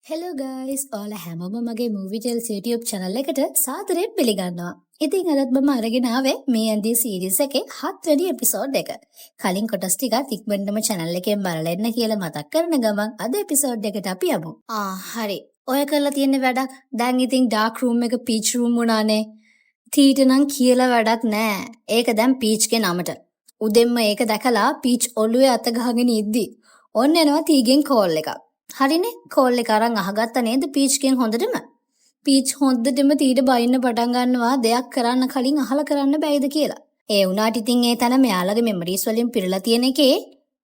Hello guys, ඔයාලා හැමෝම මගේ Movie Tales YouTube channel එකට සාදරයෙන් පිළිගන්නවා. ඉතින් අදත් මම අරගෙන ආවේ මේ ඇඳී සීරීස් එකේ හත්වෙනි එපිසෝඩ් එක. කලින් කොටස් ටිකත් ඉක්මනටම channel එකෙන් බලලා එන්න කියලා මතක් කරන ගමන් අද එපිසෝඩ් එකට අපි යමු. ආ හරි. ඔය කරලා තියෙන වැඩක්. දැන් ඉතින් ඩාර්ක් රූම් එක පීච් රූම් වුණානේ. තීට නම් කියලා වැඩක් නෑ. ඒක දැන් පීච්ගේ නමට. උදෙන්ම ඒක දැකලා පීච් ඔළුවේ අත ගහගෙන ඉද්දි ඔන්න එනවා තීගෙන් කෝල් එකක්. හරිනේ, කෝල් එක අරන් අහගත්ත නේද පීච්ගෙන් හොඳටම? පීච් හොඳටම තීට බයින්න පටන් ගන්නවා දෙයක් කරන්න කලින් අහලා කරන්න බැයිද කියලා. ඒ වුණාට ඉතින් ඒ තැන මෙයාලගේ මෙමරිස් වලින් පිරලා තියෙන එකේ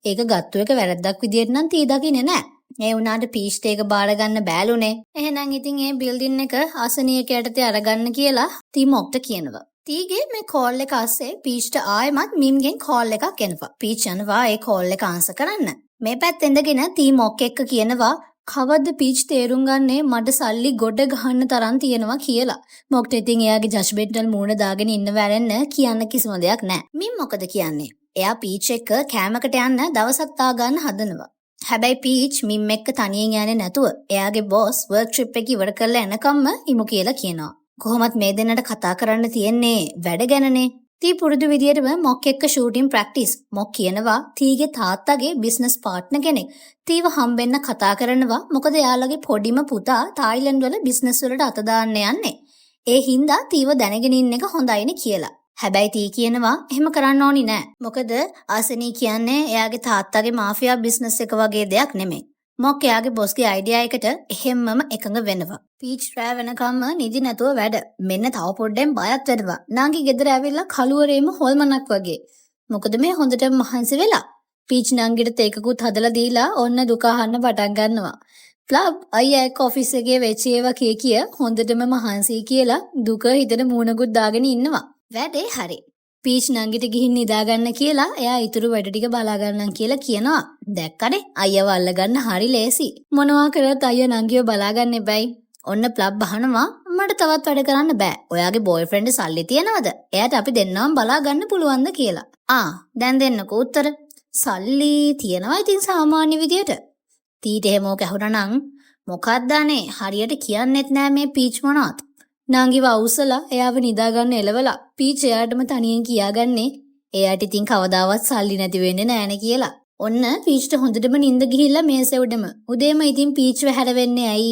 ඒක ගත්තු එක වැරද්දක් විදියට නම් තී දකින්නේ නෑ. ඒ වුණාට පීච්ට ඒක බාර ගන්න බෑලුනේ. එහෙනම් ඉතින් ඒ බිල්ඩින් එක අසනියක යටතේ අරගන්න කියලා තී මොක්ට කියනවා. තීගේ මේ කෝල් එක අස්සේ පීච්ට ආයෙමත් මිම්ගෙන් කෝල් එකක් එනවා. පීච් යනවා ඒ කෝල් එක ආන්සර් කරන්න. මේ පැත්තෙන් ඉඳගෙන තී මොක් එක්ක කියනවා කවද්ද පීච් තේරුම් ගන්නේ මට සල්ලි ගොඩ ගහන්න තරම් තියෙනවා කියලා. මොක්ට ඉතින් එයාගේ ජජ්මන්ටල් මූණ දාගෙන ඉන්න වැරෙන්න කියන්න කිසිම දෙයක් නෑ. මින් මොකද කියන්නේ? එයා පීච් එක්ක කෑමකට යන්න දවසක් දාගන්න හදනවා. හැබැයි පීච් මිම් එක්ක තනියෙන් යන්නේ නැතුව එයාගේ බොස් වර්ක් ට්‍රිප් එක ඉවර කරලා එනකම්ම ඉමු කියලා කියනවා. කොහොමත් මේ දෙන්නට කතා කරන්න තියෙන්නේ වැඩ ගැනනේ. තී පුරුදු විදියටම මොක් එක්ක ෂූටින් ප්‍රැක්ටිස්. මොක් කියනවා තීගේ තාත්තගේ බිස්නස් පාර්ට්නර් කෙනෙක් තීව හම්බෙන්න කතා කරනවා, මොකද එයාලගේ පොඩිම පුතා තායිලන්ඩ් වල බිස්නස් වලට අත දාන්න යන්නේ. ඒ හින්දා තීව දැනගෙන ඉන්න එක හොඳයිනේ කියලා. හැබැයි තී කියනවා එහෙම කරන්න ඕනි නෑ. මොකද ආසනී කියන්නේ එයාගේ තාත්තගේ මාෆියා බිස්නස් එක වගේ දෙයක් නෙමෙයි. මොක් එයාගේ බොස්ගේ අයිඩියා එකට එහෙම්මම එකඟ වෙනවා. පීච් රෑ වෙනකම්ම නිදි නැතුව වැඩ. මෙන්න තව පොඩ්ඩෙන් බයත් වෙනවා. නංගි ගෙදර ඇවිල්ලා කළුවරේම හොල්මනක් වගේ. මොකද මේ හොඳටම මහන්සි වෙලා. පීච් නංගිට තේකකුත් හදලා දීලා ඔන්න දුක අහන්න පටන් ගන්නවා. ප්ලබ් අයියා එක්ක ඔෆිස් එකේ වෙච්ච ඒවා කිය කිය හොඳටම මහන්සි කියලා දුක හිතෙන මූණකුත් දාගෙන ඉන්නවා. වැඩේ හරි. පීච් නංගිට ගිහින් නිදාගන්න කියලා එයා ඉතුරු වැඩ ටික බලා ගන්නම් කියලා කියනවා. දැක්කනේ, අයියව අල්ලගන්න හරි ලේසි. මොනවා කරත් අයියා නංගිව බලාගන්න එපැයි. ඔන්න ප්ලබ් අහනවා මට තවත් වැඩ කරන්න බෑ. ඔයාගේ බොයිෆ්‍රෙන්ඩ් සල්ලි තියනවද? එයාට අපි දෙන්නම බලා ගන්න පුළුවන්ද කියලා. ආ දැන් දෙන්නකෝ උත්තර. සල්ලි තියනවා ඉතින් සාමාන්‍ය විදියට. තීට එහෙම ඕක ඇහුණා නම් මොකක්ද අනේ, හරියට කියන්නෙත් නෑ මේ පීච් මොනවත්. නංගිව අවුස්සලා එයාව නිදාගන්න එලවලා පීච් එයාටම තනියෙන් කියාගන්නේ එයාට ඉතින් කවදාවත් සල්ලි නැති වෙන්නේ නෑනේ කියලා. ඔන්න පීච්ට හොඳටම නින්ද ගිහිල්ලා මේසෙ උඩම. උදේම ඉතින් පීච්ව හැරවෙන්නේ ඇයි?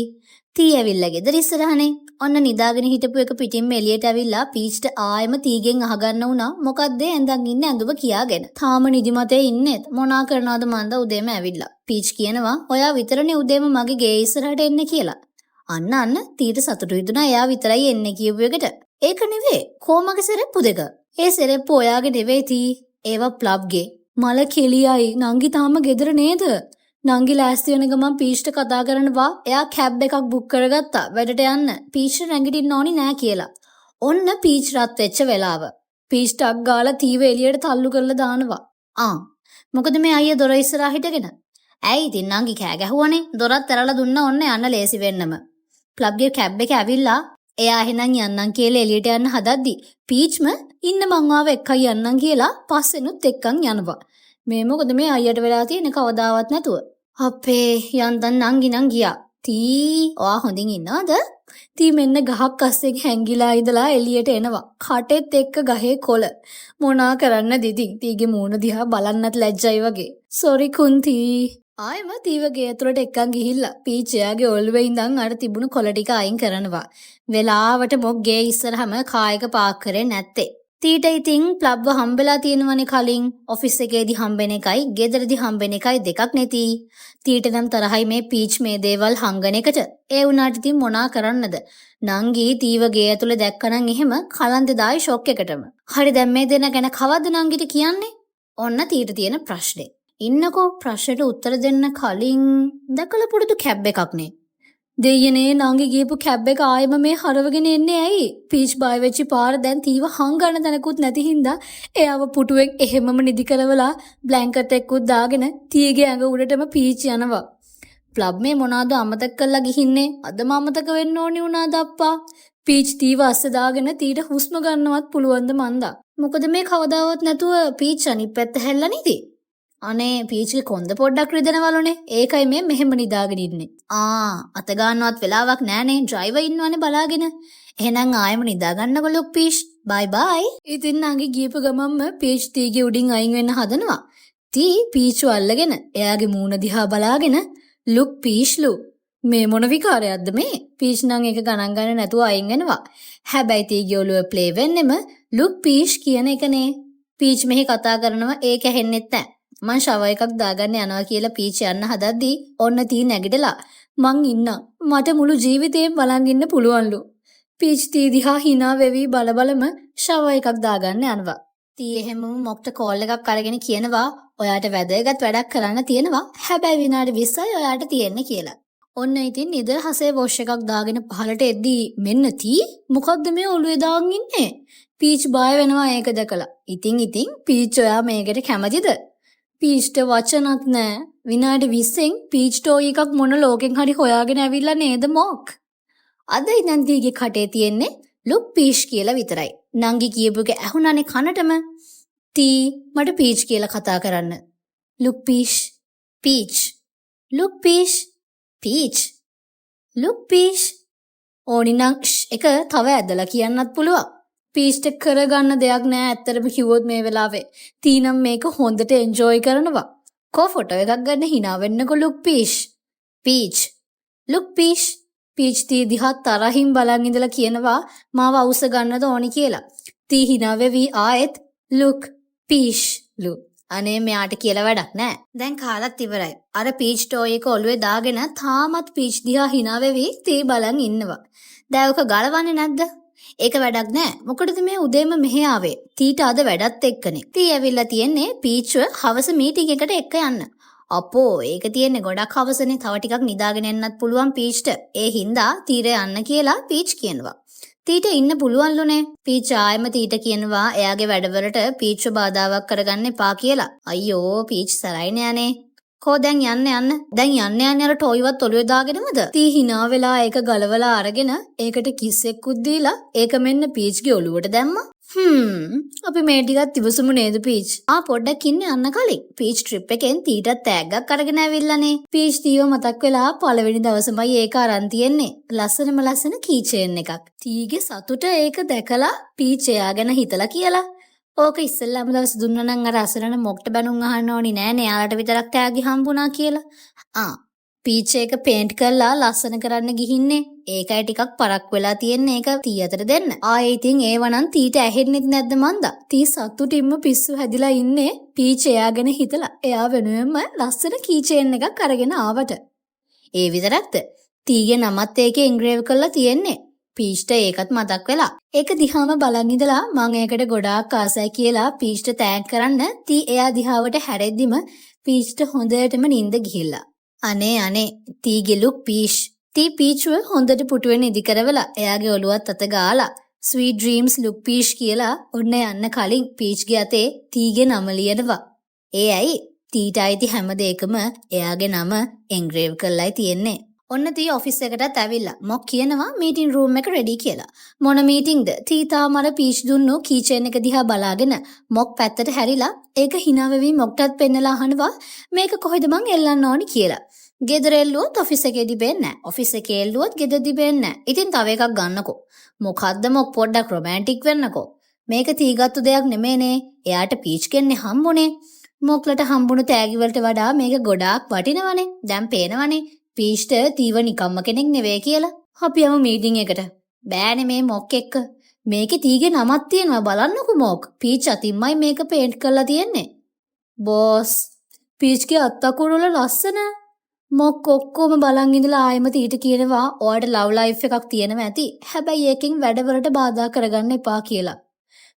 තී ඇවිල්ලා ගෙදර ඉස්සරහනේ. ඔන්න නිදාගෙන හිටපු එක පිටින්ම එළියට ඇවිල්ලා පීච්ට ආයෙම තීගෙන් අහගන්න වුණා මොකද්ද ඇඳන් ඉන්න ඇඳුම කියාගෙන. තාම නිදිමතේ ඉන්නෙත් මොනා කරනවද මන්ද උදේම ඇවිල්ලා. පීච් කියනවා ඔයා විතරනේ උදේම මගේ ගේ ඉස්සරහට එන්නේ කියලා. අන්න අන්න තීට සතුටු හිතුණා එයා විතරයි එන්නේ කියපු එකට. ඒක නෙවෙයි, කෝ මගේ සෙරෙප්පු දෙක? ඒ සෙරෙප්පු ඔයාගේ නෙවෙයි තී. ඒවා ප්ලබ්ගේ. මල කෙලියයි, නංගි තාම ගෙදර නේද? නංගි ලෑස්ති වෙන ගමන් පීච්ට කතා කරනවා එයා කැබ් එකක් බුක් කරගත්තා වැඩට යන්න. පීච්ට නැගිටින්න ඕනි නෑ කියලා. ඔන්න පීච් රත් වෙච්ච වෙලාව. පීච් ටක් ගාලා තීව එළියට තල්ලු කරලා දානවා. ආ මොකද මේ අයියා දොර ඉස්සරහා හිටගෙන? ඇයි ඉතින් නංගි කෑ ගැහුවනේ. දොරත් ඇරලා දුන්නා ඔන්න යන්න ලේසි වෙන්නම. ප්ලබ්ගේ කැබ් එක ඇවිල්ලා එයා එහෙනම් යන්නම් කියලා එළියට යන්න හදද්දි පීච්ම ඉන්න මං ආව එක්කයි යන්නම් කියලා පස්සෙනුත් එක්කන් යනවා. මේ මොකද මේ අයියට වෙලා තියෙන කවදාවත් නැතුව? අපේ යන්තම් නංගි නම් ගියා. තී ඔයා හොඳින් ඉන්නවද? තී මෙන්න ගහක් අස්සෙන් හැංගිලා ඉඳලා එළියට එනවා. කටෙත් එක්ක ගහේ කොළ. මොනා කරන්නද ඉතින්, තීගේ මූණ දිහා බලන්නත් ලැජ්ජයි වගේ. සෝරි කුන්ති. ආයෙම තීව ගේ ඇතුළට එක්කන් ගිහිල්ලා පීච් එයාගේ ඔළුවේ ඉඳන් අර තිබුණු කොළ ටික අයින් කරනවා. වෙලාවට මොක් ගේ ඉස්සරහම කාර් එක පාක් කරේ නැත්තේ. තීට ඉතින් ප්ලබ්ව හම්බෙලා තියෙනවනේ කලින්. ඔෆිස් එකේදී හම්බෙන එකයි ගෙදරදී හම්බෙන එකයි දෙකක් නෙති. තීට නම් තරහයි මේ පීච් මේ දේවල් හංගන එකට. ඒ වුණාට ඉතින් මොනා කරන්නද? නංගි තීව ගේ ඇතුලේ දැක්කනම් එහෙම කලන්තේ දායි ෂොක් එකටම. හරි, දැන් මේ දෙන්න ගැන කවද්ද නංගිට කියන්නේ? ඔන්න තීට තියෙන ප්‍රශ්නේ. ඉන්නකෝ, ප්‍රශ්නෙට උත්තර දෙන්න කලින් දැකලා පුරුදු කැබ් එකක් නේ. දෙයියනේ, නංගි ගියපු කැබ් එක ආයෙම මේ හරවගෙන එන්නේ ඇයි? පීච් බය වෙච්ච පාර දැන් තීව හංගන්න තැනකුත් නැති හින්දා එයාව පුටුවෙන් එහෙමම නිදි කරවලා බ්ලැන්කට් එකකුත් දාගෙන තීගේ ඇඟ උඩටම පීච් යනවා. ප්ලබ් මේ මොනවාද අමතක කරලා ගිහින්නේ? අදම අමතක වෙන්න ඕනි වුණාද අප්පා? පීච් තීව අස්ස දාගෙන තීට හුස්ම ගන්නවත් පුළුවන්ද මන්දා? මොකද මේ කවදාවත් නැතුව පීච් අනිත් පැත්ත හැල්ලා නිදි. අනේ පීච්ගේ කොන්ද පොඩ්ඩක් රිදෙනවලුනේ. ඒකයි මේ මෙහෙම නිදාගෙන ඉන්නේ. ආ, අත ගන්නවත් වෙලාවක් නෑනේ. ඩ්‍රයිවර් ඉන්නවනේ බලාගෙන. එහෙනම් ආයෙම නිදා ගන්නකො ලුක් පීෂ්. බයි බයි. ඉතින් නංගි ගියපු ගමන්ම පීච් තීගේ උඩින් අයින් වෙන්න හදනවා. තී පීචු අල්ලගෙන එයාගේ මූණ දිහා බලාගෙන ලුක් පීෂ්ලු, මේ මොන විකාරයක්ද මේ? පීච් නම් ඒක ගණන් ගන්න නැතුව අයින් වෙනවා. හැබැයි තීගේ ඔළුව ප්ලේ වෙන්නෙම ලුක් පීෂ් කියන එකනේ. පීච් මෙහි කතා කරනවා, ඒක ඇහෙන්නෙත් නෑ. මං ෂවර් එකක් දාගන්න යනවා කියලා පීච් යන්න හදද්දී ඔන්න තී නැගිටලා මං ඉන්නම්. මට මුළු ජීවිතේම බලන් ඉන්න පුළුවන්ලු. පීච් තී දිහා හිනා වෙවි බල බලම ෂවර් එකක් දාගන්න යනවා. තී එහෙමම මොක්ට කෝල් එකක් අරගෙන කියනවා ඔයාට වැදගත් වැඩක් කරන්න තියෙනවා. හැබැයි විනාඩි 20යි ඔයාට තියෙන්නේ කියලා. ඔන්න ඉතින් නිදහසේ වොෂ් එකක් දාගෙන පහලට එද්දී මෙන්න තී මොකද්ද මේ ඔළුවේ දාන් ඉන්නේ? පීච් බය වෙනවා ඒක දැකලා. ඉතින් ඉතින් පීච්, ඔයා මේකට කැමතිද? පීච්ට වචනත් නෑ. විනාඩි 20න් පීච් ටෝයි එකක් මොන ලෝකෙන් හරි හොයාගෙන ඇවිල්ලා නේද මොක්? අද ඉඳන් තීගේ කටේ තියෙන්නේ ලුක් පීෂ් කියලා විතරයි. නංගි කියපු එක ඇහුණානේ කනටම. තී, මට පීච් කියලා කතා කරන්න. ලුක් පීෂ්, පීච්, ලුක් පීෂ්, පීච්, ලුක් පීෂ්. ඕනි නම් ෂ් එක තව ඇදලා කියන්නත් පුළුවන්. පීච්ට කරගන්න දෙයක් නෑ ඇත්තටම කිව්වොත් මේ වෙලාවේ. තී නම් මේක හොඳට එන්ජොයි කරනවා. කෝ ෆොටෝ එකක් ගන්න හිනා වෙන්නකෝ ලුක් පීෂ්. පීච්. ලුක් පීෂ්. පීච් තී දිහා තරහින් බලන් ඉඳලා කියනවා මාව අවුස්ස ගන්නද ඕනි කියලා. තී හිනා වෙවි ආයෙත් ලුක් පීෂ් ලු. අනේ මෙයාට කියලා වැඩක් නෑ. දැන් කාලත් ඉවරයි. අර පීච් ටෝයි එක ඔළුවේ දාගෙන තාමත් පීච් දිහා හිනා වෙවි තී බලන් ඉන්නවා. දැන් ඔක ගලවන්නේ නැද්ද? ඒක වැඩක් නෑ. මොකටද මේ උදේම මෙහෙ ආවේ? තීට අද වැඩත් එක්කනේ. තී ඇවිල්ලා තියෙන්නේ පීච්ව හවස මීටින් එකට එක්ක යන්න. අපෝ, ඒක තියෙන්නේ ගොඩක් හවසනේ. තව ටිකක් නිදාගෙන එන්නත් පුළුවන් පීච්ට. ඒ හින්දා තීර යන්න කියලා පීච් කියනවා. තීට ඉන්න පුළුවන්ලුනේ. පීච් ආයෙම තීට කියනවා එයාගේ වැඩවලට පීච්ව බාධාවක් කරගන්න එපා කියලා. අයියෝ, පීච් සරයිනේ අනේ. කෝ දැන් යන්න යන්න. දැන් යන්න යන්න අර ටොයිවත් ඔළුවේ දාගෙනමද? තී හිනා වෙලා ඒක ගලවලා අරගෙන ඒකට කිස් එක්කුත් දීලා ඒක මෙන්න පීච්ගේ ඔළුවට දැම්මා. හ්ම්, අපි මේ ටිකත් ඉවසමු නේද පීච්? ආ, පොඩ්ඩක් ඉන්න යන්න කලින්. පීච් ට්‍රිප් එකෙන් තීටත් තෑග්ගක් අරගෙන ඇවිල්ලානේ. පීච් තීව මතක් වෙලා පළවෙනි දවසමයි ඒක අරන් තියෙන්නේ. ලස්සනම ලස්සන කී චේන් එකක්. තීගේ සතුට ඒක දැකලා පීච් එයා ගැන හිතලා කියලා. ඕක ඉස්සෙල්ලාම දවස් දුන්නා නම් අර අසරණ මොක්ට බැනුම් අහන්න ඕනි නෑනේ එයාලට විතරක් තෑගි හම්බුණා කියලා. ආ, පීච් එක පේන්ට් කරලා ලස්සන කරන්න ගිහින්නේ. ඒකයි ටිකක් පරක් වෙලා තියෙන්නේ ඒක තී අතට දෙන්න. ආයේ ඉතින් ඒව නම් තීට ඇහෙන්නෙත් නැද්ද මන්දා? තී සතුටින්ම පිස්සු හැදිලා ඉන්නේ පීච් එයා ගැන හිතලා. එයා වෙනුවෙන්ම ලස්සන කී චේන් එකක් අරගෙන ආවට. ඒ විතරක්ද? තීගේ නමත් ඒකේ එන්ග්‍රේව් කරලා තියෙන්නේ. පීච්ට ඒකත් මතක් වෙලා. ඒක දිහාම බලන් ඉඳලා මං ඒකට ගොඩාක් ආසයි කියලා පීච්ට thank කරන්න තී එයා දිහාවට හැරෙද්දිම පීච්ට හොඳටම නින්ද ගිහිල්ලා. අනේ අනේ තීගේ ලුක් පීෂ්. තී පීච්ව හොඳට පුටුවෙන් ඉදි කරවලා එයාගේ ඔළුවත් අත ගාලා ස්වීට් ඩ්‍රීම්ස් ලුක් පීෂ් කියලා ඔන්න යන්න කලින් පීච්ගේ අතේ තීගේ නම ලියනවා. ඒ ඇයි, තීට අයිති හැම දෙයකම එයාගේ නම එන්ග්‍රේව් කරලායි තියෙන්නේ. ඔන්න තී ඔෆිස් එකටත් ඇවිල්ලා. මොක් කියනවා මීටින් රූම් එක රෙඩි කියලා. මොන මීටින්ද? තී තාම අර පීච් දුන්නු කීචේන් එක දිහා බලාගෙන මොක් පැත්තට හැරිලා ඒක හිනා වෙවි මොක්ටත් පෙන්නලා අහනවා මේක කොහෙද මං එල්ලන්න ඕනි කියලා. ගෙදර එල්ලුවොත් ඔෆිස් එකේදී පේන්නේ නැහැ. ඔෆිස් එකේ එල්ලුවොත් ගෙදරදී පේන්නේ නැහැ. ඉතින් තව එකක් ගන්නකෝ. මොකද්ද මොක්, පොඩ්ඩක් රොමැන්ටික් වෙන්නකෝ. මේක තීගත්තු දෙයක් නෙමේනේ. එයාට පීච් කෙන්නේ හම්බුනේ. මොක්ලට හම්බුණු තෑගි වලට වඩා මේක ගොඩාක් වටිනවනේ. දැන් පේනවනේ පීච්ට තීව නිකම්ම කෙනෙක් නෙවෙයි කියලා. අපි යමු මීටින් එකට. බෑනේ මේ මොක් එක්ක. මේකේ තීගේ නමක් තියෙනවා, බලන්නකෝ මොක්. පීච් අතින්මයි මේක පේන්ට් කරලා තියෙන්නේ. බොස්, පීච්ගේ අත් අකුරු වල ලස්සන. මොක් ඔක්කොම බලන් ඉඳලා ආයෙම තීට කියනවා ඔයාට ලව් ලයිෆ් එකක් තියෙනවා ඇති. හැබැයි ඒකෙන් වැඩවලට බාධා කරගන්න එපා කියලා.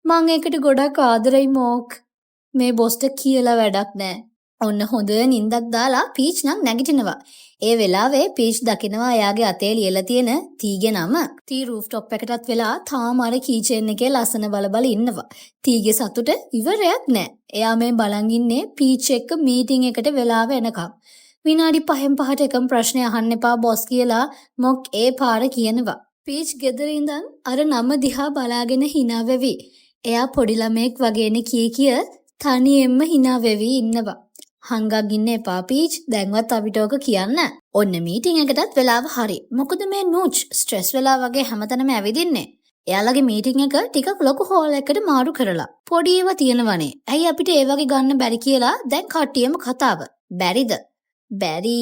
මං ඒකට ගොඩක් ආදරෙයි මොක්. මේ බොස්ට කියලා වැඩක් නෑ. ඔන්න හොඳ නින්දක් දාලා පීච් නම් නැගිටිනවා. ඒ වෙලාවේ පීච් දකිනවා එයාගේ අතේ ලියලා තියෙන තීගේ නම. තී රූෆ් ටොප් එකටත් වෙලා තාම අර කී චේන් එකේ ලස්සන බල බල ඉන්නවා. තීගේ සතුට ඉවරයක් නෑ. එයා මේ බලන් ඉන්නේ පීච් එක්ක මීටින් එකට වෙලාව එනකම්. විනාඩි පහෙන් පහට එකම ප්‍රශ්නය අහන්න එපා බොස් කියලා මොක් ඒ පාර කියනවා. පීච් ගෙදර ඉඳන් අර නම දිහා බලාගෙන හිනා වෙවි. එයා පොඩි ළමයෙක් වගේනේ කිය කිය තනියෙන්ම හිනා වෙවි ඉන්නවා. හංගන් ඉන්න එපා පීච්, දැන්වත් අපිට ඕක කියන්න. ඔන්න මීටින් එකටත් වෙලාව හරි. මොකද මේ නූච් ස්ට්‍රෙස් වෙලා වගේ හැමතැනම ඇවිදින්නේ. එයාලගේ මීටින් එක ටිකක් ලොකු හෝල් එකකට මාරු කරලා. පොඩි ඒවා තියෙනවනේ. ඇයි අපිට ඒ වගේ ගන්න බැරි කියලා දැන් කට්ටියම කතාව. බැරිද? බැරි,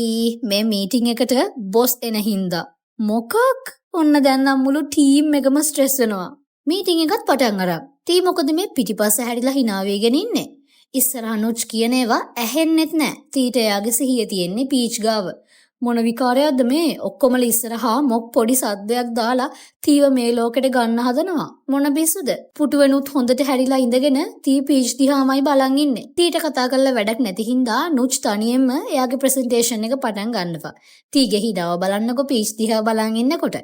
මේ මීටින් එකට බොස් එන හින්දා. මොකක්? ඔන්න දැන් නම් මුළු ටීම් එකම ස්ට්‍රෙස් වෙනවා. මීටින් එකත් පටන් අරන්. තී මොකද මේ පිටිපස්ස හැරිලා හිනා වේගෙන ඉන්නේ? ඉස්සරහ නුච් කියන ඒවා ඇහෙන්නෙත් නෑ. තීට එයාගේ සිහිය තියෙන්නේ පීච් ගාව. මොන විකාරයක්ද මේ? ඔක්කොමල ඉස්සරහා මොක් පොඩි සද්දයක් දාලා තීව මේ ලෝකෙට ගන්න හදනවා. මොන පිස්සුද? පුටුවෙනුත් හොඳට හැරිලා ඉඳගෙන තී පීච් දිහාමයි බලන් ඉන්නේ. තීට කතා කරලා වැඩක් නැති හින්දා නුච් තනියෙන්ම එයාගේ ප්‍රසන්ටේෂන් එක පටන් ගන්නවා. තීගේ හිනාව බලන්නකො පීච් දිහා බලන් ඉන්නකොට.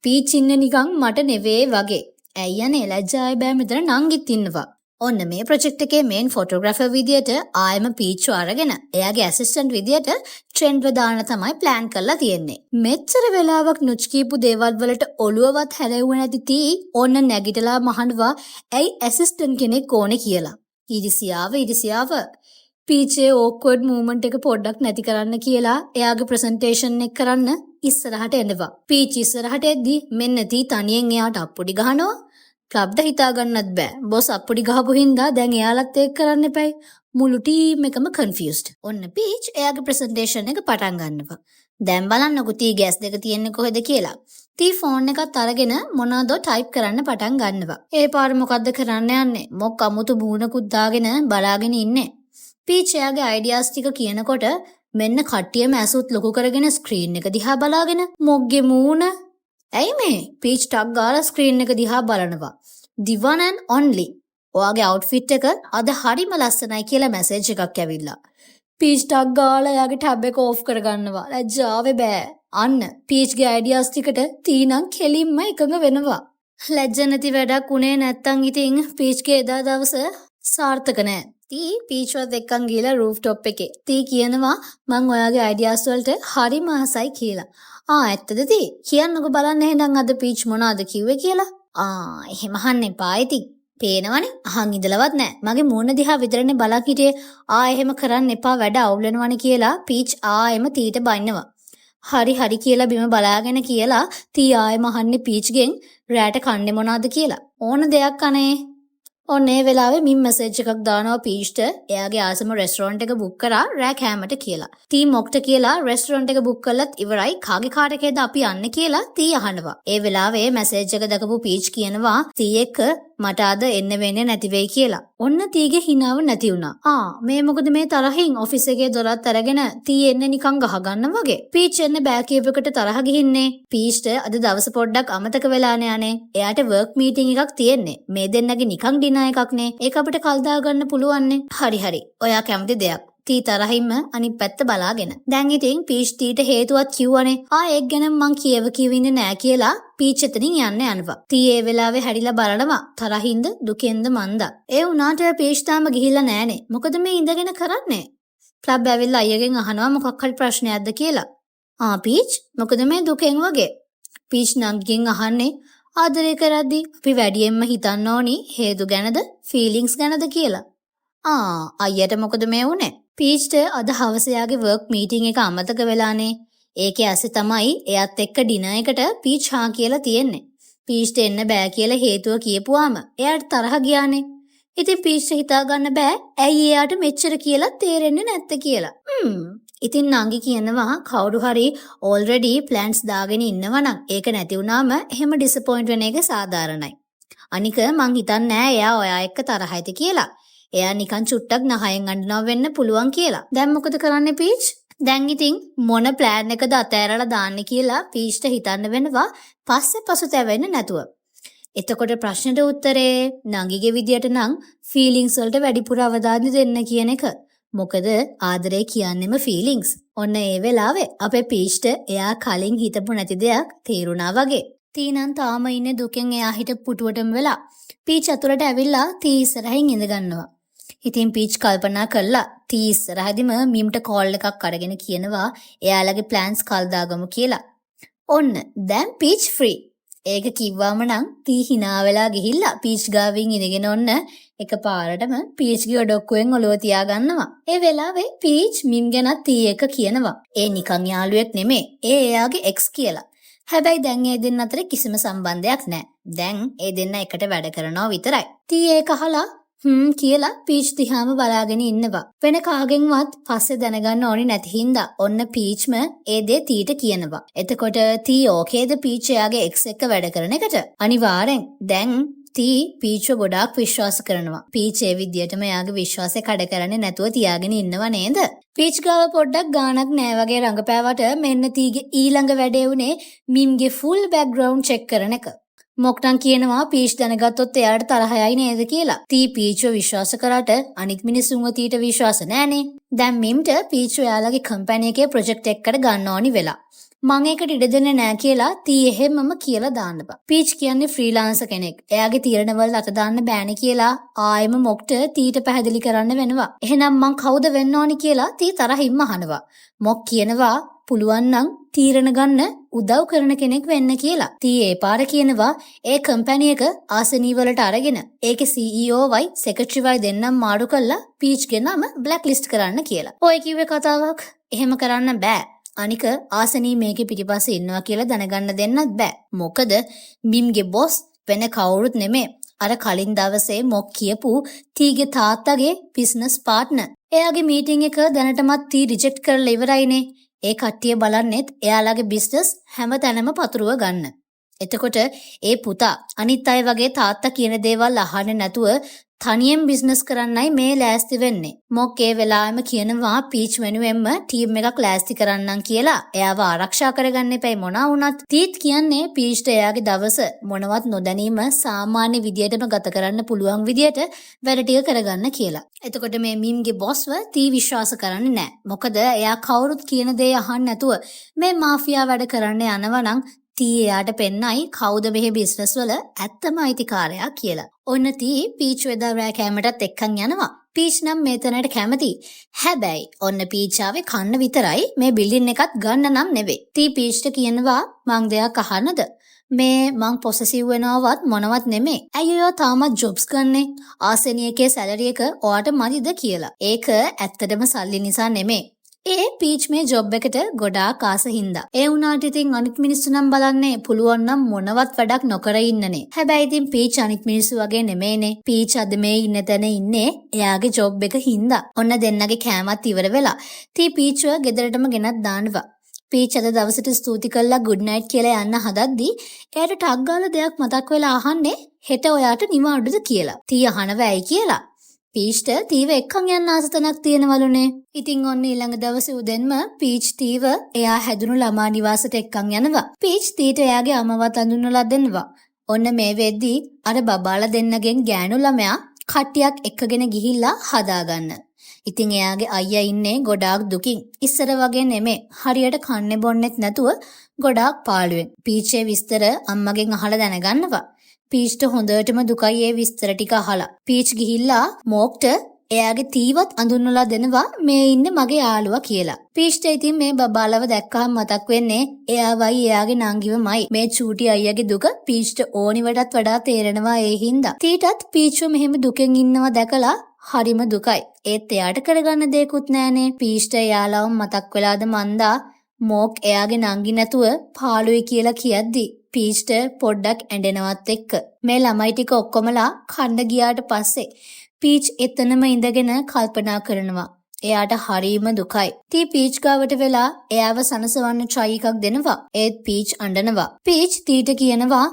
පීච් ඉන්නේ නිකන් මට නෙවේ වගේ. ඇයි අනේ, ලැජ්ජාවේ බෑ, මෙතන නංගිත් ඉන්නවා. ඔන්න මේ ප්‍රොජෙක්ට් එකේ මේන් ෆොටෝග්‍රැෆර් විදියට ආයෙම පීච්ව අරගෙන එයාගේ ඇසිස්ටන්ට් විදියට ට්‍රෙන්ඩ්ව දාන්න තමයි ප්ලෑන් කරලා තියෙන්නේ. මෙච්චර වෙලාවක් නුච් කියපු දේවල් වලට ඔළුවවත් හැලෙව්වේ නැති තී ඔන්න නැගිටලා අහනවා ඇයි ඇසිස්ටන්ට් කෙනෙක් ඕනේ කියලා. ඉරිසියාව ඉරිසියාව. පීචේ ඕක්වර්ඩ් මූව්මන්ට් එක පොඩ්ඩක් නැති කරන්න කියලා එයාගේ ප්‍රසන්ටේෂන් එක කරන්න ඉස්සරහට එනවා. පීච් ඉස්සරහට එද්දි මෙන්න තී තනියෙන් එයාට අප්පුඩි ගහනවා. ක්ලබ්ට හිතා ගන්නත් බෑ. බොස් අප්පුඩි ගහපු හින්දා දැන් එයාලත් ඒක කරන්න එපැයි. මුළු ටීම් එකම කන්ෆියුස්ඩ්. ඔන්න පීච් එයාගේ ප්‍රසන්ටේෂන් එක පටන් ගන්නවා. දැන් බලන්නකෝ තී ඇස් දෙක තියෙන්නේ කොහෙද කියලා. තී ෆෝන් එකත් අරගෙන මොනවදෝ ටයිප් කරන්න පටන් ගන්නවා. ඒ පාර මොකද්ද කරන්න යන්නේ? මොක් අමුතු මූණකුත් දාගෙන බලාගෙන ඉන්නේ. පීච් එයාගේ අයිඩියාස් ටික කියනකොට මෙන්න කට්ටියම ඇසුත් ලොකු කරගෙන ස්ක්‍රීන් එක දිහා බලාගෙන මොග්ගේ මූණ. ඇයි මේ? පීච් ටක් ගාලා ස්ක්‍රීන් එක දිහා බලනවා. "The one and only. ඔයාගේ අවුට්ෆිට් එක අද හරිම ලස්සනයි" කියලා මැසේජ් එකක් ඇවිල්ලා. පීච් ටක් ගාලා එයාගේ ටැබ් එක ඕෆ් කරගන්නවා. ලැජ්ජාවේ බෑ. අන්න පීච්ගේ අයිඩියාස් ටිකට තීනම් කෙලින්ම එකඟ වෙනවා. ලැජ්ජ නැති වැඩක් උනේ නැත්තම් ඉතින් පීච්ගේ එදා දවස සාර්ථක නෑ. තී පීච්වත් එක්කන් ගිහලා රූෆ් ටොප් එකේ. තී කියනවා මං ඔයාගේ අයිඩියාස් වලට හරිම ආසයි කියලා. ආ, ඇත්තද තී? කියන්නකෝ බලන්න එහෙනම් අද පීච් මොනවද කිව්වේ කියලා. ආ, එහෙම අහන්න එපා ඉතින්. පේනවනේ අහන් ඉඳලවත් නෑ. මගේ මූණ දිහා විතරනේ බලන් හිටියේ. ආ, එහෙම කරන්න එපා, වැඩ අවුල් වෙනවනේ කියලා පීච් ආයෙම තීට බයින්නවා. හරි හරි කියලා බිම බලාගෙන කියලා තී ආයෙම අහන්නේ පීච්ගෙන් රෑට කන්නේ මොනවද කියලා. ඕන දෙයක් අනේ. ඔන්න ඒ වෙලාවේ මින් මැසේජ් එකක් දානවා පීච්ට එයාගේ ආසම රෙස්ටොරන්ට් එක බුක් කරා රෑ කෑමට කියලා. තී මොක්ට කියලා රෙස්ටොරන්ට් එක බුක් කරලත් ඉවරයි, කාගේ කාර් එකේද අපි යන්නේ කියලා තී අහනවා. ඒ වෙලාවේ මැසේජ් එක දැකපු පීච් කියනවා තී එක්ක මට අද එන්න වෙන්නේ නැති වෙයි කියලා. ඔන්න තීගේ හිනාව නැති වුණා. ආ, මේ මොකද මේ තරහින් ඔෆිස් එකේ දොරත් අරගෙන තී එන්නේ නිකන් ගහගන්න වගේ. පීච් එන්න බෑ කියපු එකට තරහ ගිහින්නේ. පීච්ට අද දවස පොඩ්ඩක් අමතක වෙලානේ අනේ. එයාට වර්ක් මීටින් එකක් තියෙන්නේ. මේ දෙන්නගේ නිකන් ඩිනර් එකක් නේ. ඒක අපිට කල් දාගන්න පුළුවන්නේ. හරි හරි. ඔයා කැමති දෙයක්. තී තරහින්ම අනිත් පැත්ත බලාගෙන. දැන් ඉතින් පීච් තීට හේතුවත් කිව්වනේ. ආ, ඒක ගැන මං කියව කියව ඉන්නේ නෑ කියලා පීච් එතනින් යන්න යනවා. තී ඒ වෙලාවේ හැරිලා බලනවා තරහින්ද දුකෙන්ද මන්දා. ඒ වුණාට පීච් තාම ගිහිල්ලා නෑනේ. මොකද මේ ඉඳගෙන කරන්නේ? ක්ලබ් ඇවිල්ලා අයියගෙන් අහනවා මොකක් හරි ප්‍රශ්නයක්ද කියලා. ආ පීච්, මොකද මේ දුකෙන් වගේ? පීච් නංගිගෙන් අහන්නේ ආදරය කරද්දි අපි වැඩියෙන්ම හිතන්න ඕනි හේතු ගැනද ෆීලිංස් ගැනද කියලා. ආ, අයියට මොකද මේ වුනේ? පීච්ට අද හවස එයාගේ වර්ක් මීටින් එක අමතක වෙලානේ. ඒකේ ඇස්සේ තමයි එයාත් එක්ක ඩිනර් එකට පීච් හා කියලා තියෙන්නේ. පීච්ට එන්න බෑ කියලා හේතුව කියපුවාම එයාට තරහ ගියානේ. ඉතින් පීච්ට හිතා ගන්න බෑ ඇයි එයාට මෙච්චර කියලා තේරෙන්නේ නැත්තේ කියලා. ඉතින් නංගි කියනවා කවුරු හරි ඕල්රෙඩි ප්ලෑන්ස් දාගෙන ඉන්නවා නම් ඒක නැති වුනාම එහෙම ඩිසපොයින්ට් වෙන එක සාධාරණයි. අනික මං හිතන්නේ නෑ එයා ඔයා එක්ක තරහ ඇති කියලා. එයා නිකන් චුට්ටක් නහයෙන් අඬනවා වෙන්න පුළුවන් කියලා. දැන් මොකද කරන්නේ පීච්? දැන් ඉතින් මොන ප්ලෑන් එකද අතෑරලා දාන්නේ කියලා පීච්ට හිතන්න වෙනවා පස්සේ පසුතැවෙන්නේ නැතුව. එතකොට ප්‍රශ්නෙට උත්තරේ නංගිගේ විදියට නම් ෆීලිංස් වලට වැඩිපුර අවධානය දෙන්න කියන එක. මොකද ආදරේ කියන්නෙම ෆීලිංස්. ඔන්න ඒ වෙලාවේ අපේ පීච්ට එයා කලින් හිතපු නැති දෙයක් තේරුණා වගේ. තී නම් තාම ඉන්නේ දුකෙන් එයා හිටපු පුටුවටම වෙලා. පීච් ඇතුළට ඇවිල්ලා තී ඉස්සරහින් ඉඳ ගන්නවා. ඉතින් පීච් කල්පනා කළා තී ඉස්සරහදිම මිම්ට කෝල් එකක් අරගෙන කියනවා එයාලගේ ප්ලෑන්ස් කල් දාගමු කියලා. ඔන්න දැන් පීච් ෆ්‍රී. ඒක කිව්වම නම් තී හිනා වෙලා ගිහිල්ලා පීච් ගාවින් ඉඳගෙන ඔන්න එකපාරටම පීච්ගේ ඔඩොක්කුවෙන් ඔළුව තියාගන්නවා. ඒ වෙලාවේ පීච් මිම් ගැනත් තී එක කියනවා. ඒ නිකන් යාළුවෙක් නෙමේ. ඒ එයාගේ එක්ස් කියලා. හැබැයි දැන් ඒ දෙන්න අතර කිසිම සම්බන්ධයක් නැහැ. දැන් ඒ දෙන්න එකට වැඩ කරනවා විතරයි. තී ඒක අහලා හ්ම් කියලා පීච් දිහාම බලාගෙන ඉන්නවා. වෙන කාගෙන්වත් පස්සේ දැනගන්න ඕනි නැති හින්දා ඔන්න පීච්ම ඒ දේ තීට කියනවා. එතකොට තී ඕකේද පීච් එයාගේ එක්ස් එක්ක වැඩ කරන එකට? අනිවාර්යෙන්. දැන් තී පීච්ව ගොඩාක් විශ්වාස කරනවා. පීච් ඒ විදියටම එයාගේ විශ්වාසය කඩ කරන්නේ නැතුව තියාගෙන ඉන්නව නේද? පීච් ගාව පොඩ්ඩක් ගාණක් නෑ වගේ රඟපෑවට මෙන්න තීගේ ඊළඟ වැඩේ උනේ මිම්ගේ ෆුල් බැක්ග්‍රවුන්ඩ් චෙක් කරන එක. මොක් නම් කියනවා පීච් දැනගත්තොත් එයාට තරහ යයි නේද කියලා. තී පීච්ව විශ්වාස කරාට අනිත් මිනිස්සුන්ව තීට විශ්වාස නෑනේ. දැන් මිම්ට පීච්ව එයාලගේ කම්පැනි එකේ ප්‍රොජෙක්ට් එකකට ගන්න ඕනි වෙලා. මං ඒකට ඉඩ දෙන්නේ නෑ කියලා තී එහෙම්මම කියලා දාන්නවා. පීච් කියන්නේ ෆ්‍රීලාන්සර් කෙනෙක්. එයාගේ තීරණ වලට අත දාන්න බෑනේ කියලා ආයෙම මොක්ට තීට පැහැදිලි කරන්න වෙනවා. එහෙනම් මං කවුද වෙන්න ඕනි කියලා තී තරහින්ම අහනවා. මොක් කියනවා පුළුවන් නම් තීරණ ගන්න උදව් කරන කෙනෙක් වෙන්න කියලා. තී ඒ පාර කියනවා ඒ කම්පැනි එක ආසනී වලට අරගෙන ඒකේ CEO වයි සෙක්‍රටරි වයි දෙන්නම් මාරු කරලා පීච්ගේ නම බ්ලැක් ලිස්ට් කරන්න කියලා. ඔය කිව්වේ කතාවක්. එහෙම කරන්න බෑ. අනික ආසනී මේකේ පිටිපස්සේ ඉන්නවා කියලා දැනගන්න දෙන්නත් බෑ. මොකද මිම්ගේ බොස් වෙන කවුරුත් නෙමේ. අර කලින් දවසේ මොක් කියපු තීගේ තාත්තගේ බිස්නස් පාර්ට්නර්. එයාගේ මීටින් එක දැනටමත් තී රිජෙක්ට් කරලා ඉවරයිනේ. ඒ කට්ටිය බලන්නෙත් එයාලගේ බිස්නස් හැම තැනම පතුරව ගන්න. එතකොට ඒ පුතා අනිත් අය වගේ තාත්තා කියන දේවල් අහන්නේ නැතුව තනියෙන් බිස්නස් කරන්නයි මේ ලෑස්ති වෙන්නේ. මොක් ඒ වෙලාවෙම කියනවා පීච් වෙනුවෙන්ම ටීම් එකක් ලෑස්ති කරන්නම් කියලා. එයාව ආරක්ෂා කරගන්න එපැයි මොනවා වුණත්. තීත් කියන්නේ පීච්ට එයාගේ දවස මොනවත් නොදැනීම සාමාන්‍ය විදියටම ගත කරන්න පුළුවන් විදියට වැඩ ටික කරගන්න කියලා. එතකොට මේ මිම්ගේ බොස්ව තී විශ්වාස කරන්නේ නැහැ. මොකද එයා කවුරුත් කියන දේ අහන්න නැතුව මේ මාෆියා වැඩ කරන්න යනවා නම් තී එයාට පෙන්නයි කවුද මෙහි බිස්නස් වල ඇත්තම අයිතිකාරයා කියලා. ඔන්න තී පීච් එදා රෑ කෑමටත් එක්කන් යනවා. පීච් නම් මේ තැනට කැමති. හැබැයි ඔන්න පීච් ආවේ කන්න විතරයි, මේ බිල්ඩින් එකත් ගන්න නම් නෙවෙයි. තී පීච්ට කියනවා මං දෙයක් අහන්නද? මේ මං පොසෙසිව් වෙනවවත් මොනවත් නෙමෙයි. ඇයි ඔයා තාමත් ජොබ්ස් ගන්නෙ? ආසනී එකේ සැලරි එක ඔයාට මදිද කියලා. ඒක ඇත්තටම සල්ලි නිසා නෙමෙයි. ඒ පීච් මේ ජොබ් එකට ගොඩාක් ආස හින්දා. ඒ වුණාට ඉතින් අනිත් මිනිස්සු නම් බලන්නේ පුළුවන් නම් මොනවත් වැඩක් නොකර ඉන්නනේ. හැබැයි ඉතින් පීච් අනිත් මිනිස්සු වගේ නෙමෙයිනේ. පීච් අද මේ ඉන්න තැන ඉන්නේ එයාගේ ජොබ් එක හින්දා. ඔන්න දෙන්නගේ කෑමත් ඉවර වෙලා. තී පීච්ව ගෙදරටම ගෙනත් දානවා. පීච් අද දවසට ස්තුති කරලා ගුඩ් නයිට් කියලා යන්න හදද්දි එයාට ටක් ගාලා දෙයක් මතක් වෙලා අහන්නේ හෙට ඔයාට නිවාඩුද කියලා. තී අහනව ඇයි කියලා. පීච්ට තීව එක්කන් යන්න ආස තැනක් තියෙනවලුනේ. ඉතින් ඔන්න ඊළඟ දවසේ උදෙන්ම පීච් තීව එයා හැදුණු ළමා නිවාසයට එක්කන් යනවා. පීච් තීට එයාගේ අම්මවත් අඳුන්වලා දෙනවා. ඔන්න මේ වෙද්දි අර බබාලා දෙන්නගෙන් ගෑනු ළමයා කට්ටියක් එක්කගෙන ගිහිල්ලා හදාගන්න. ඉතින් එයාගේ අයියා ඉන්නේ ගොඩාක් දුකින්. ඉස්සර වගේ නෙමෙයි. හරියට කන්නේ බොන්නෙත් නැතුව ගොඩාක් පාළුවෙන්. පීචේ විස්තර අම්මගෙන් අහලා දැනගන්නවා. පීච්ට හොඳටම දුකයි ඒ විස්තර ටික අහලා. පීච් ගිහිල්ලා මෝක්ට එයාගේ තීවත් අඳුන්වලා දෙනවා මේ ඉන්නේ මගේ යාළුවා කියලා. පීච්ට ඉතින් මේ බබාලව දැක්කහම මතක් වෙන්නේ එයාවයි එයාගේ නංගිවමයි. මේ චූටි අයියාගේ දුක පීච්ට ඕනිවටත් වඩා තේරෙනවා ඒ හින්දා. තීටත් පීච්ව මෙහෙම දුකෙන් ඉන්නවා දැකලා හරිම දුකයි. ඒත් එයාට කරගන්න දෙයක්වත් නෑනේ. පීච්ට එයාලවම මතක් වෙලාද මන්දා මෝක් එයාගේ නංගි නැතුව පාළුයි කියලා කියද්දි පීච්ට පොඩ්ඩක් ඇඬෙනවත් එක්ක. මේ ළමයි ටික ඔක්කොමලා කන්න ගියාට පස්සේ පීච් එතනම ඉඳගෙන කල්පනා කරනවා. එයාට හරීම දුකයි. තී පීච් ගාවට වෙලා එයාව සනසවන්න try එකක් දෙනවා. ඒත් පීච් අඬනවා. පීච් තීට කියනවා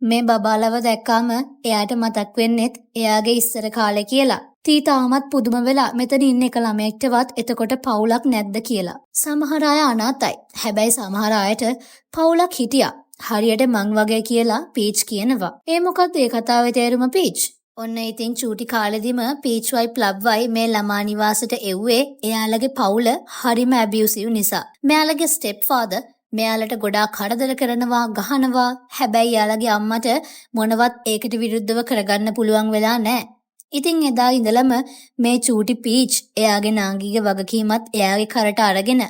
මේ බබාලව දැක්කාම එයාට මතක් වෙන්නෙත් එයාගේ ඉස්සර කාලේ කියලා. තී තාමත් පුදුම වෙලා මෙතන ඉන්න එක ළමයෙක්ටවත් එතකොට පවුලක් නැද්ද කියලා. සමහර අය අනාතයි. හැබැයි සමහර අයට පවුලක් හිටියා. හරියට මං වගේ කියලා පීච් කියනවා. ඒ මොකද්ද ඒ කතාවේ තේරුම පීච්? ඔන්න ඉතින් චූටි කාලෙදිම පීච්වයි ප්ලබ්වයි මේ ළමා නිවාසයට එව්වේ එයාලගේ පවුල හරිම ඇබියුසිව් නිසා. මෙයාලගේ ස්ටෙප් ෆාදර් මෙයාලට ගොඩාක් කරදර කරනවා, ගහනවා. හැබැයි එයාලගේ අම්මට මොනවත් ඒකට විරුද්ධව කරගන්න පුළුවන් වෙලා නැහැ. ඉතින් එදා ඉඳලම මේ චූටි පීච් එයාගේ නංගිගේ වගකීමත් එයාගේ කරට අරගෙන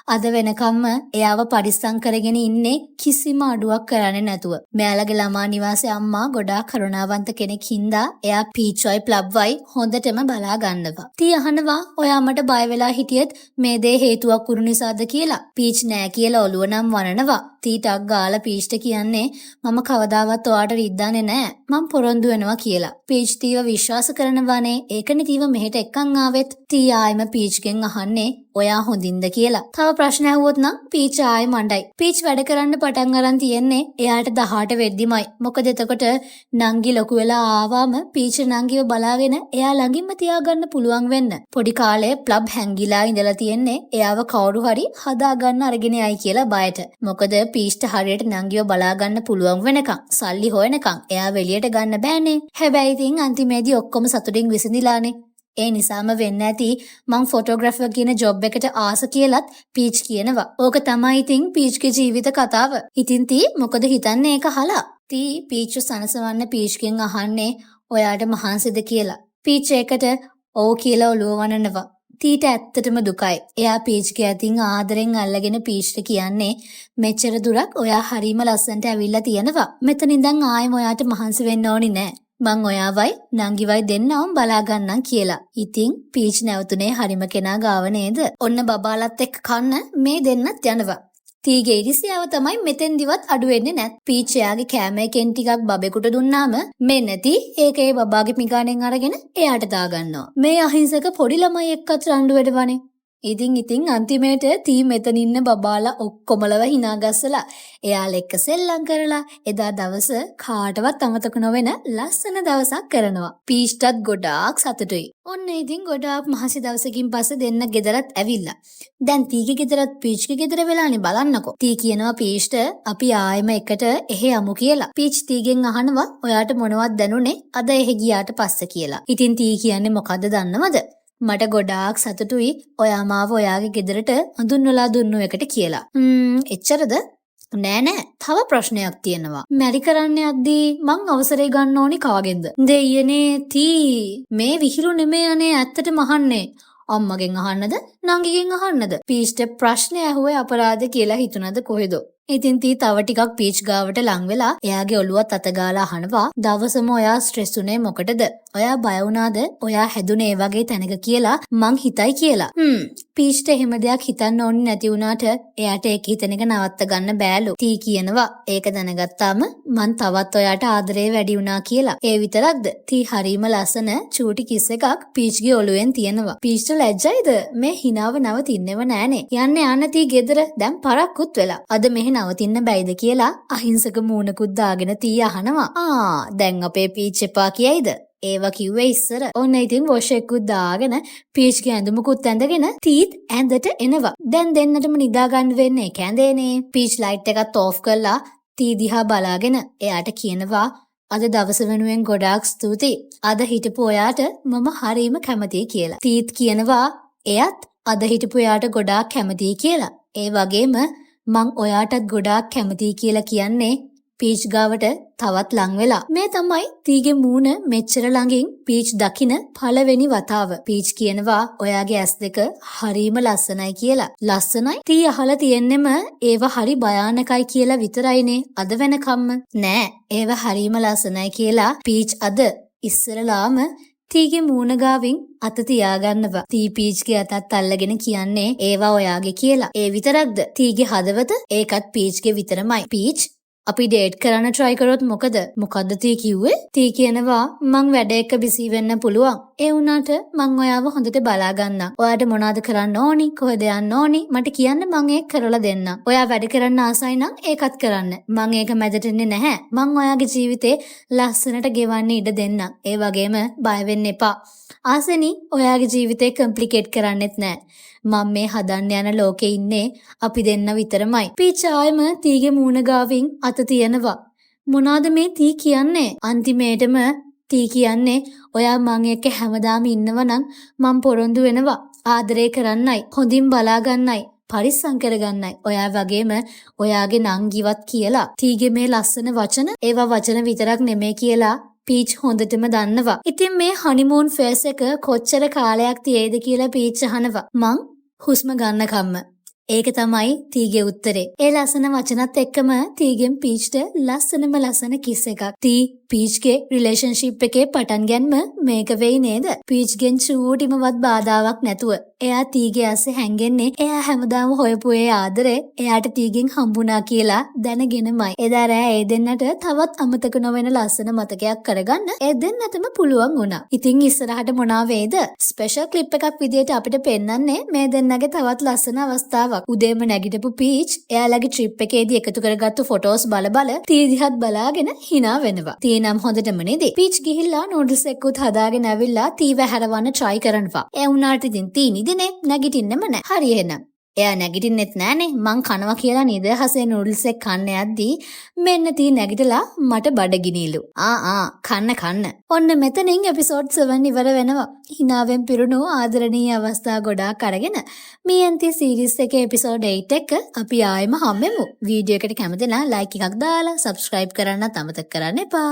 අද වෙනකම්ම එයාව පරිස්සම් කරගෙන ඉන්නේ කිසිම අඩුවක් කරන්නේ නැතුව. මෙයාලගේ ළමා නිවාසේ අම්මා ගොඩාක් කරුණාවන්ත කෙනෙක් හින්දා එයා පීච්වයි ප්ලබ්වයි හොඳටම බලා ගන්නවා. තී අහනවා ඔයා මට බය වෙලා හිටියෙත් මේ දේ හේතුවක් වුණු නිසාද කියලා. පීච් නෑ කියලා ඔළුව නම් වනනවා. තී ටක් ගාලා පීච්ට කියන්නේ මම කවදාවත් ඔයාට රිද්දන්නේ නෑ. මං පොරොන්දු වෙනවා කියලා. පීච් තීව විශ්වාස කරනවානේ. ඒකනේ තීව මෙහෙට එක්කන් ආවෙත්. තී ආයෙම පීච්ගෙන් අහන්නේ ඔයා හොඳින්ද කියලා. තව ප්‍රශ්න ඇහුවොත් නම් පීච් ආයෙ මඬයි. පීච් වැඩ කරන්න පටන් අරන් තියෙන්නේ එයාට 18 වෙද්දිමයි. මොකද එතකොට නංගි ලොකු වෙලා ආවාම පීච් නංගිව බලාගෙන එයා ළඟින්ම තියාගන්න පුළුවන් වෙන්න. පොඩි කාලේ ප්ලබ් හැංගිලා ඉඳලා තියෙන්නේ එයාව කවුරු හරි හදාගන්න අරගෙන යයි කියලා බයට. මොකද පීච්ට හරියට නංගිව බලාගන්න පුළුවන් වෙනකන් සල්ලි හොයනකන් එයාව එළියට ගන්න බෑනේ. හැබැයි ඉතින් අන්තිමේදී ඔක්කොම සතුටින් විසඳිලානේ. ඒ නිසාම වෙන්න ඇති මං ෆොටෝග්‍රැෆර් කියන ජොබ් එකට ආස කියලත් පීච් කියනවා. ඕක තමයි ඉතින් පීච්ගේ ජීවිත කතාව. ඉතින් තී මොකද හිතන්නේ ඒක අහලා? තී පීච්ව සනසවන්න පීච්ගෙන් අහන්නේ ඔයාට මහන්සිද කියලා. පීච් ඒකට ඔව් කියලා ඔළුව වනනවා. තීට ඇත්තටම දුකයි. එයා පීච්ගේ අතින් ආදරෙන් අල්ලගෙන පීච්ට කියන්නේ මෙච්චර දුරක් ඔයා හරිම ලස්සනට ඇවිල්ලා තියෙනවා. මෙතන ඉඳන් ආයෙම ඔයාට මහන්සි වෙන්න ඕනි නෑ. මං ඔයාවයි නංගිවයි දෙන්නවම බලා ගන්නම් කියලා. ඉතින් පීච් නැවතුනේ හරිම කෙනා ගාව නේද? ඔන්න බබාලත් එක්ක කන්න මේ දෙන්නත් යනවා. තීගේ ඉරිසියාව තමයි මෙතෙන්දිවත් අඩු වෙන්නේ නැත්. පීච් එයාගේ කෑම එකෙන් ටිකක් බබෙකුට දුන්නාම මෙන්න තී ඒක ඒ බබාගේ පිඟානෙන් අරගෙන එයාට දාගන්නවා. මේ අහිංසක පොඩි ළමයි එක්කත් රණ්ඩු වෙනවනේ. ඉතින් අන්තිමේට තී මෙතන ඉන්න බබාලා ඔක්කොමලව හිනා ගස්සලා එයාලා එක්ක සෙල්ලම් කරලා එදා දවස කාටවත් අමතක නොවන ලස්සන දවසක් කරනවා. පීච්ටත් ගොඩාක් සතුටුයි. ඔන්න ඉතින් ගොඩාක් මහසි දවසකින් පස්සේ දෙන්න ගෙදරත් ඇවිල්ලා. දැන් තීගේ ගෙදරත් පීච්ගේ ගෙදර වෙලානේ බලන්නකෝ. තී කියනවා පීච්ට අපි ආයෙම එකට එහෙ යමු කියලා. පීච් තීගෙන් අහනවා ඔයාට මොනවද දැනුනේ අද එහෙ ගියාට පස්සේ කියලා. ඉතින් තී කියන්නේ මොකද්ද දන්නවද? මට ගොඩාක් සතුටුයි ඔයා මාව ඔයාගේ ගෙදරට අඳුන්වලා දුන්නු එකට කියලා. එච්චරද? නෑ නෑ, තව ප්‍රශ්නයක් තියෙනවා. මැරි කරන්න යද්දී මං අවසරය ගන්න ඕනි කාගෙන්ද? දෙයියනේ තී, මේ විහිළු නෙමෙයි අනේ ඇත්තටම අහන්නේ. අම්මගෙන් අහන්නද නංගිගෙන් අහන්නද? පීච්ට ප්‍රශ්නය ඇහුවේ අපරාධ කියලා හිතුණද කොහෙද? ඉතින් තී තව ටිකක් පීච් ගාවට ලං වෙලා එයාගේ ඔළුවත් අත ගාලා අහනවා දවසම ඔයා ස්ට්‍රෙස් උනේ මොකටද? ඔයා බය වුණාද? ඔයා හැදුනේ ඒ වගේ තැනක කියලා මං හිතයි කියලා. පීච්ට එහෙම දෙයක් හිතන්න ඕනේ නැති වුණාට එයාට ඒක හිතන එක නවත්ත ගන්න බෑලු. තී කියනවා ඒක දැනගත්තාම මං තවත් ඔයාට ආදරේ වැඩි වුණා කියලා. ඒ විතරක්ද? තී හරීම ලස්සන චූටි කිස් එකක් පීච්ගේ ඔළුවෙන් තියෙනවා. පීච්ට ලැජ්ජයිද? මේ හිනාව නවතින්නෙම නෑනේ. යන්න යන්න තී ගෙදර දැන් පරක්කුත් වෙලා. අද මෙහෙ නවතින්න බැයිද කියලා අහිංසක මූණකුත් දාගෙන තී අහනවා. ආ දැන් අපේ පීච් එපා කියයිද? ඒවා කිව්වේ ඉස්සර. ඔන්න ඉතින් වොෂ් එකකුත් දාගෙන පීච්ගේ ඇඳුමකුත් ඇඳගෙන තීත් ඇඳට එනවා. දැන් දෙන්නටම නිදා ගන්න වෙන්නේ එක ඇඳේනේ. පීච් ලයිට් එකත් ඕෆ් කරලා තී දිහා බලාගෙන එයාට කියනවා අද දවස වෙනුවෙන් ගොඩාක් ස්තුතියි. අද හිටපු ඔයාට මම හරීම කැමතියි කියලා. තීත් කියනවා එයත් අද හිටපු එයාට ගොඩාක් කැමතියි කියලා. ඒ වගේම මං ඔයාටත් ගොඩාක් කැමතියි කියලා කියන්නේ පීච් ගාවට තවත් ලං වෙලා. මේ තමයි තීගේ මූණ මෙච්චර ළඟින් පීච් දකින පළවෙනි වතාව. පීච් කියනවා ඔයාගේ ඇස් දෙක හරීම ලස්සනයි කියලා. ලස්සනයි? තී අහලා තියෙන්නෙම ඒව හරි භයානකයි කියලා විතරයිනේ අද වෙනකම්ම. නෑ, ඒව හරීම ලස්සනයි කියලා පීච් අද ඉස්සරලාම තීගේ මූණ ගාවින් අත තියාගන්නවා. තී පීච්ගේ අතත් අල්ලගෙන කියන්නේ ඒවා ඔයාගේ කියලා. ඒ විතරක්ද? තීගේ හදවත ඒකත් පීච්ගේ විතරමයි. පීච් අපි ඩේට් කරන්න try කරොත් මොකද? මොකද්ද තී කිව්වේ? තී කියනවා මං වැඩ එක්ක බිසී වෙන්න පුළුවන්. ඒ වුණාට මං ඔයාව හොඳට බලා ගන්නම්. ඔයාට මොනවද කරන්න ඕනි? කොහෙද යන්න ඕනි? මට කියන්න මං ඒක කරලා දෙන්නම්. ඔයා වැඩ කරන්න ආසයි නම් ඒකත් කරන්න. මං ඒක මැදට එන්නේ නැහැ. මං ඔයාගේ ජීවිතේ ලස්සනට ගෙවන්න ඉඩ දෙන්නම්. ඒ වගේම බය වෙන්න එපා. ආසනි ඔයාගේ ජීවිතේ කම්ප්ලිකේට් කරන්නෙත් නෑ. මං මේ හදන්න යන ලෝකේ ඉන්නේ අපි දෙන්න විතරමයි. පීච් ආයෙම තීගේ මූණ ගාවින් අත තියනවා. මොනාද මේ තී කියන්නේ? අන්තිමේටම තී කියන්නේ ඔයා මං එක්ක හැමදාම ඉන්නවනම් මං පොරොන්දු වෙනවා. ආදරේ කරන්නයි, හොඳින් බලා ගන්නයි, පරිස්සම් කරගන්නයි. ඔයා වගේම ඔයාගේ නංගිවත් කියලා. තීගේ මේ ලස්සන වචන ඒවා වචන විතරක් නෙමෙයි කියලා පීච් හොඳටම දන්නවා. ඉතින් මේ හනිමූන් ෆේස් එක කොච්චර කාලයක් තියේද කියලා පීච් අහනවා. මං හුස්ම ගන්නකම්ම. ඒක තමයි තීගේ උත්තරේ. ඒ ලස්සන වචනත් එක්කම තීගෙන් පීච්ට ලස්සනම ලස්සන කිස් එකක්. තී පීච්ගේ රිලේෂන්ෂිප් එකේ පටන් ගැන්ම මේක වෙයි නේද? පීච්ගෙන් චූටිමවත් බාධාවක් නැතුව එයා තීගේ අස්සේ හැංගෙන්නේ එයා හැමදාම හොයපු ඒ ආදරේ එයාට තීගෙන් හම්බුණා කියලා දැනගෙනමයි. එදා රෑ ඒ දෙන්නට තවත් අමතක නොවන ලස්සන මතකයක් කරගන්න ඒ දෙන්නටම පුළුවන් වුණා. ඉතින් ඉස්සරහට මොනවා වේද? ස්පෙෂල් ක්ලිප් එකක් විදියට අපිට පෙන්වන්නේ මේ දෙන්නගේ තවත් ලස්සන අවස්ථාවක්. උදේම නැගිටපු පීච් එයාලගේ ට්‍රිප් එකේදී එකතු කරගත්තු ෆොටෝස් බල බල තී දිහත් බලාගෙන හිනා වෙනවා. තී නම් හොඳටම නිදි. පීච් ගිහිල්ලා නූඩල්ස් එක්කුත් හදාගෙන ඇවිල්ලා තීව ඇහැරවන්න try කරනවා. ඒ වුණාට ඉතින් තී නිදිනේ, නැගිටින්නෙම නෑ. හරි එහෙනම්. එයා නැගිටින්නෙත් නෑනේ, මං කනවා කියලා නිදහසේ නූඩල්ස් එක කන්න යද්දී මෙන්න තී නැගිටලා මට බඩගිනිලු. ආ ආ, කන්න කන්න. ඔන්න මෙතනින් එපිසෝඩ් 7 ඉවර වෙනවා. හිනාවෙන් පිරුණු ආදරණීය අවස්ථා ගොඩාක් අරගෙන මී ඇන්ඩ් තී සීරීස් එකේ එපිසෝඩ් 8 එක අපි ආයෙම හම්බෙමු. වීඩියෝ එකට කැමති නම් ලයික් එකක් දාලා සබ්ස්ක්‍රයිබ් කරන්නත් අමතක කරන්න එපා.